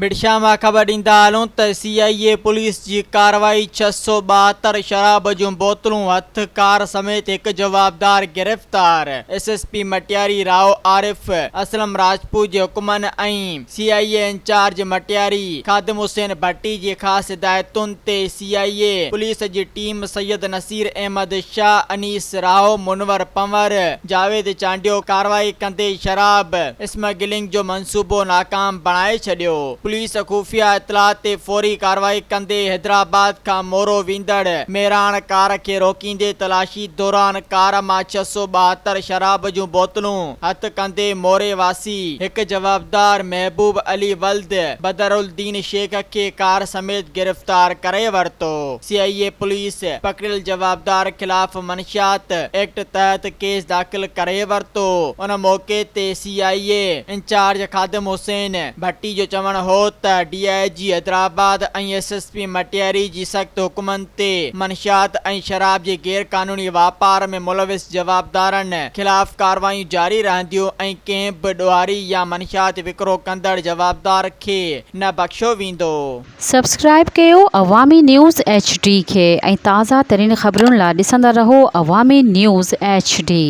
ڀٽشاهه مان خبر ڏيندا هلون ته سي آء اي پوليس جي ڪارروائي 672 شراب جون بوتلون هٿ ڪار سميت هڪ جوابدار گرفتار، S S P Matiari Rao Arif Aslam Rajput جي حڪمن ۽ C I A incharge Matiari Khadim Hussain Bhatti جي خاص هدايتن تي سي آء اي پوليس جي ٽيم سيد نصير احمد شاهه، انيس راهو، منور پنور، جاويد چانڊيو ڪارروائي ڪندي شراب اسمگلنگ جو منصوبو ناڪام بڻائي ڇڏيو. پوليس خفيه اطلاع تي فوري ڪارروائي ڪندي حيدرآباد کان مورو ويندڙ مهراڻ ڪار کي روڪيندي تلاشي دوران ڪار مان 672 شراب جون بوتلون هٿ ڪندي موري واسي هڪ جوابدار محبوب علي ولد بدرالدين شيخ کي ڪار سميت گرفتار ڪري ورتو. سي آء اي پوليس پڪڙيل جوابدار خلاف منشيات ايڪٽ تحت ڪيس داخل ڪري ورتو. ان موقعي تي C I A incharge Khadim Hussain Bhatti جو چوڻ هو ته D I G Hyderabad ۽ S S P Matiari جي سخت حڪمن تي منشيات ۽ شراب جي غير قانوني واپار ۾ ملوث جوابدارن خلاف ڪارروايون جاري رهنديون ۽ ڪنهن به ڏوهاري يا منشيات وڪرو ڪندڙ جوابدار کي نه بخشيو ويندو. سبسڪرائيب ڪيو عوامي نيوز ايڇ ڊي کي ۽ تازه ترين خبرن لا ڏسندا رهو عوامي نيوز ايڇ ڊي.